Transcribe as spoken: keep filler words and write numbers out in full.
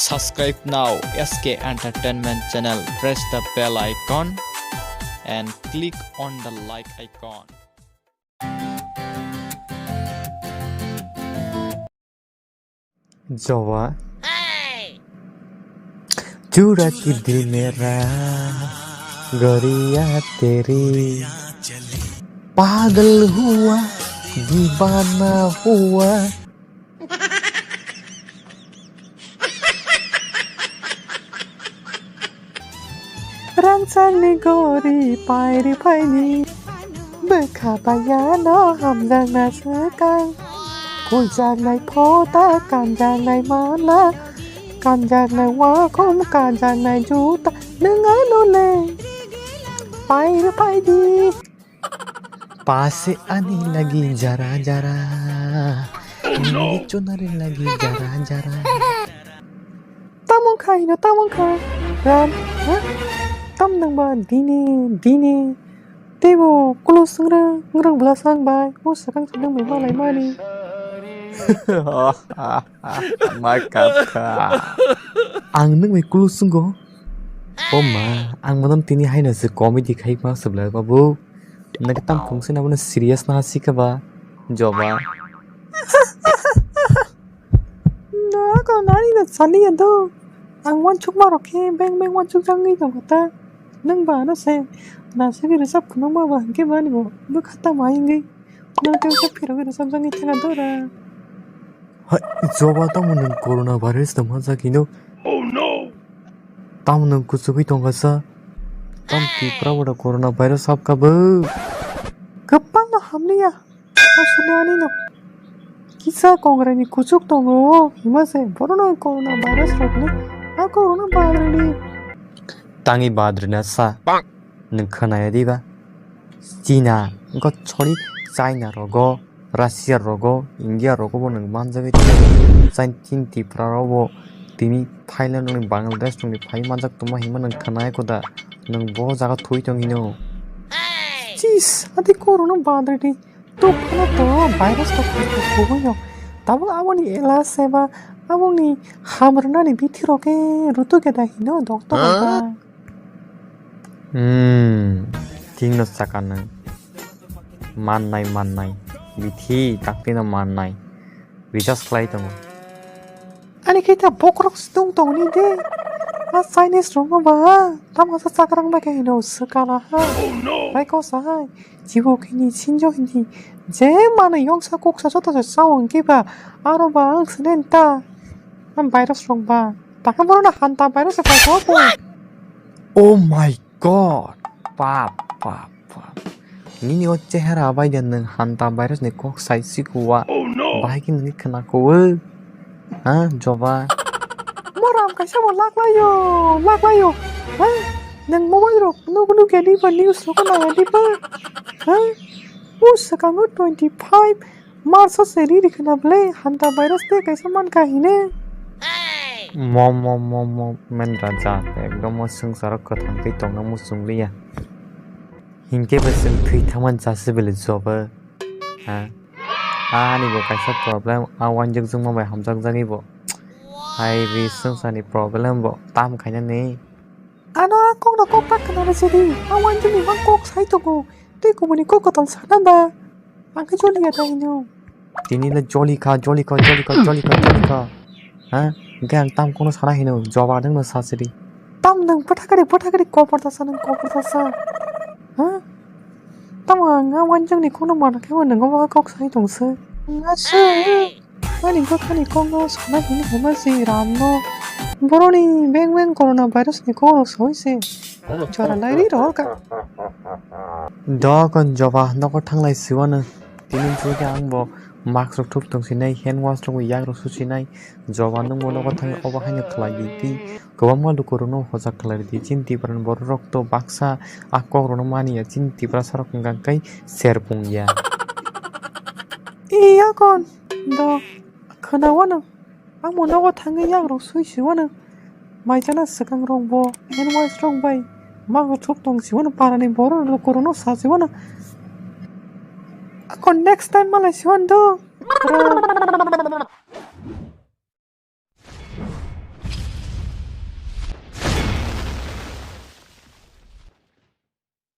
Subscribe now, S K Entertainment channel. Press the bell icon and click on the like icon. Jowa. Chura ki dil mera goriya teri pagal hua divana hua. Rangchakni gori pairi paini bwkha paiya no hamjakna swkang. Kuijaknai phota, kanjaknai mala, kanjaknai wakhom, kanjaknai juta, nwng ano le pairi paidi. Pase ani lagi jara jara. Nini chunari lagi jara jara. Tamo khaino, tamo kha. Ram, ha? Tam nangba dini, dini. Teibo kulo swngrang, ngrang bwla sang bai. O swkang swkang bai malai mani. Ma kap kha. Ang nwng bai kulo swngo. O ma, ang mono tini haino se comedy khai ma swbla babu. Nang tam phung se na bono serious na si kha ba. Joba. Na ko nani na sani ya do. Ang wansuk ma rok khe beng beng wansuk jangwi tong kha ta. Nang ba no se na se bi resap khno ma ba hingke ba ni bo. Bo khata ma hingwi. Nang te se phiro resap jangwi thang do ra. Hai, joba tamo nwng corona virus no manjak hino. Oh no! Tamo nwng kuchugwi tongkha sa? Tam Tipra boda corona virus hapkha bo. Kwbangno hamliya. Aswkni ani no. Kisa kongrani kuchuk tongo. Hima se, borokno corona virus rokni. A corona badrwdi. Tangwi badrwna sa. Nwng khwnaya diba? China, wngkha sorry, China rogo, Russia rogo, India rogo bo nwng manjagwi tongo. Chini Tipra rok bo tini Thailand rokni Bangladesh rokni phai manjak tongma hima nwng khwnaya koda nwng bo jaga thwi tong hino. Chis, adi koro no badri di. Tok phano to virus to khuk khuk khugwi no. Tabuk aboni ela seba aboni hamrwnani bithi rok khe rutuk khe da hino doctor rok ba. Hmm, thikno saka nwng. Mannai, mannai. Bithi taktino mannai. Recharge khlai tongo. Ani khe ta bokrok se tong tongni de. A Chinese rokno ba, tamo sa chakrang bai khe hino swkala ha. Bai kok sa hai. Chibo khe ni sinjo hindi. Je mano yongsa koksa joto se sao hwnkhe ba. Aro ba ang sene ta. Am virus rok ba. Takha borok no hanta virus se paikha bo. Oh my God. Pap, pap, pap. Nini o chehara bai de nwng hanta virus ni kok sai sikua. Oh no. Bahai khe nini khna ko o. Ha, joba. Moram kaisa bo laklayo, laklayo. Ha? Nwng mobile rok nuk nuk ya diba, news rok naya diba. Ha? O swkango twenty five March o se riri khna bwle hanta virus tei kaisa mankha hine. Mom, mom, mom, mom, men raja, ekdom o swngcharo kwthang twi tongna muchung liya. Hinkhe bo chwng thwi thangmani chasi bele jobo. Ha? Ani bo kaisa problem, a wanjwk jwngma bai hamjak jagwi bo. Hai ri swngcharni problem bo tam khainani. Ano a kokno kok ta khna rw sidi, a wanjwkni mang kok sai tongo. Tei kubuni kok kwtal sana ba? Ang khe joli ya dai hino. Tini le joli kha, joli kha, joli kha, joli kha, joli kha. Ha? Hingke ang tam kono sana hino, joba nwng no sa sidi. Tam nwng bwthakari, bwthakari, kobor ta sa nwng, kobor ta sa. Ha? Tamo ang a wanjwkni kokno mana khe bo nwng o kok sai tong se. Nga se. Ani bwkhani kokno sana hini hema se ramno. Boroni beng beng corona virus ni kokno soi se. Jora lai ri rohor ka. Dokon joba nogo thanglai siwano. Tini jodi ang bo mask rok thuk tong sinai, hand wash rok yak rok su sinai. Joba nwng bo nogo thang obo haino khlai di. Kwbangma lukurokno hochak khlai rwdi, chini Tiprani bororok to baksa a kokrokno mani ya, chini Tiprasarok hwnka khe serpung ya. Iya kon do khwnawano, ang bo nogo thangwi yakrok sui siwano, mai chana swkangrok bo hand wash rok bai mago thuk tong siwano, parani borok lukurokno sa siwano. Akon next time malai siwano do. Bro,